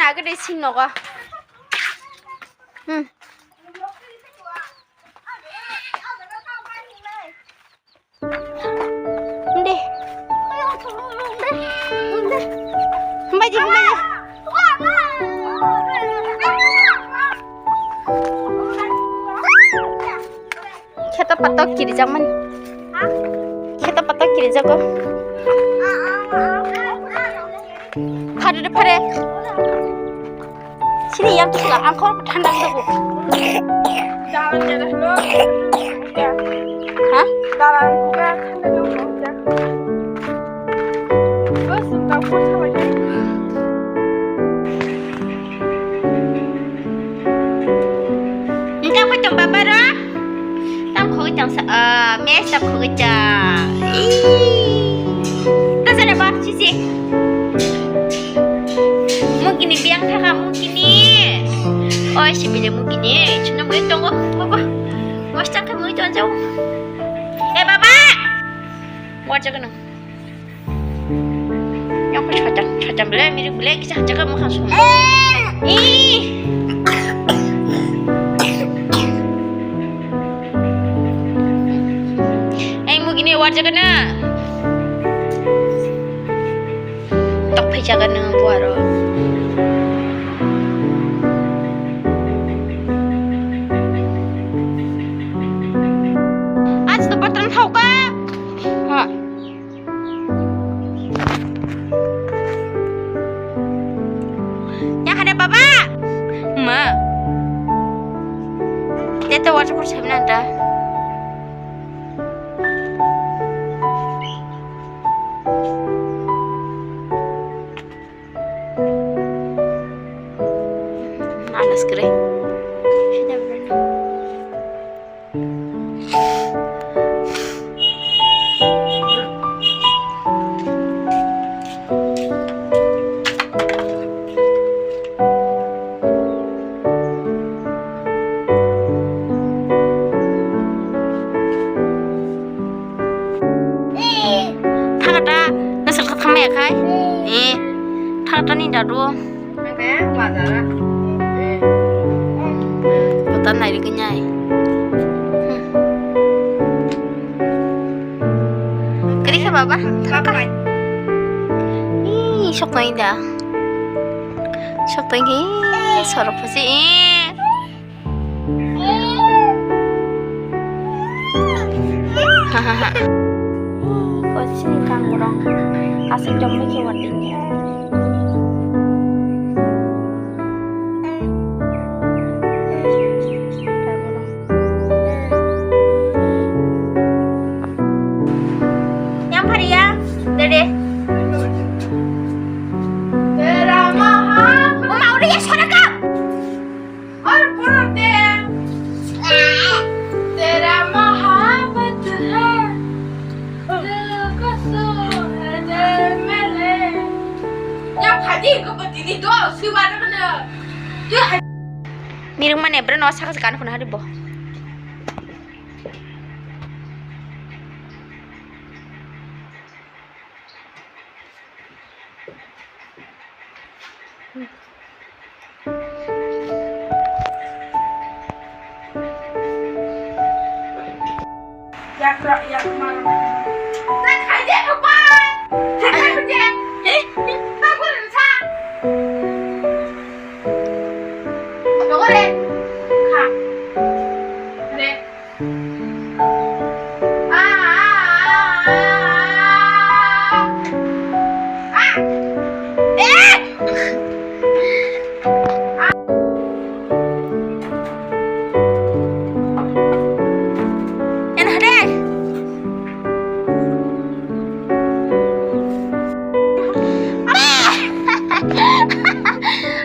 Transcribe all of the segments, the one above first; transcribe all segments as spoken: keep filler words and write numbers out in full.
Agede sing nogo. Hmm. Hindi. Hambai di, hambai di. Kheto patok kirijakmani. Kheto patok kirijago. Phare de phare. Sini yang tu ang khor thanda tu. Dalan jaga lo. Ha? Dalan buka thanda lo. Bos, engkau pun sama. Engkau pun coba baru. Tam khogwi tang sa, ah, mes tam khogwi tang. Ih. Ta jana ba, sisi. Mugini biang thaka mugini. Oi, si bile mugini. Chuna mui tongo, baba. Mas ta kha mui tongo. Eh, baba. Wa jaga nang. Yang pun sajak, sajak bela, mirik bela, kisah jaga makan semua. Ih. Yang mugini wa jaga na. Tok phai jaga nang buaro. Aji to batan hauka. Ha. Yang ada baba. Ma. Dia tahu aja percaya nanda. Alas kere. Thakata, nasal kha thamaya khai. Eh, thakata ni dadu. Kota nai ri kanyai. Kiri khe baba, thaka. Ih, sok nai da. Sok nai khe, sorok phosi. Hahaha. Kosini kangrong. Asik jomai khe wati. Yang pharia, dede. Tera maha. Uma, udah ya, sana kau. Aur pura te. Tera mahabbat hai. Dil ko sooner mere. Yang phaji ko pati ni do, siwa na. Mirung mane bro no saka kan khuna hari bo. Yak rak, yak mar. Tak hai de ko pai. Tak hai de. Eh, tak ko sa. Dogore. Kha. Re.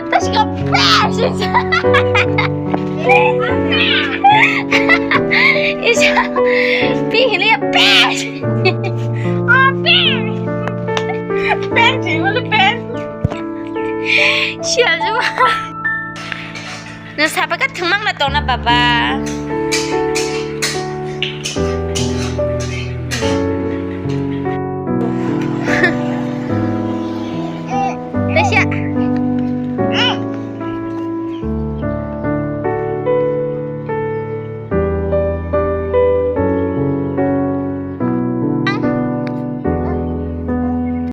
Terus ke pes. Isa. Pihilnya pes. Oh, pes. Pes, mana pes? Sial juga. Nung sapa ka thwngmang na tongna baba?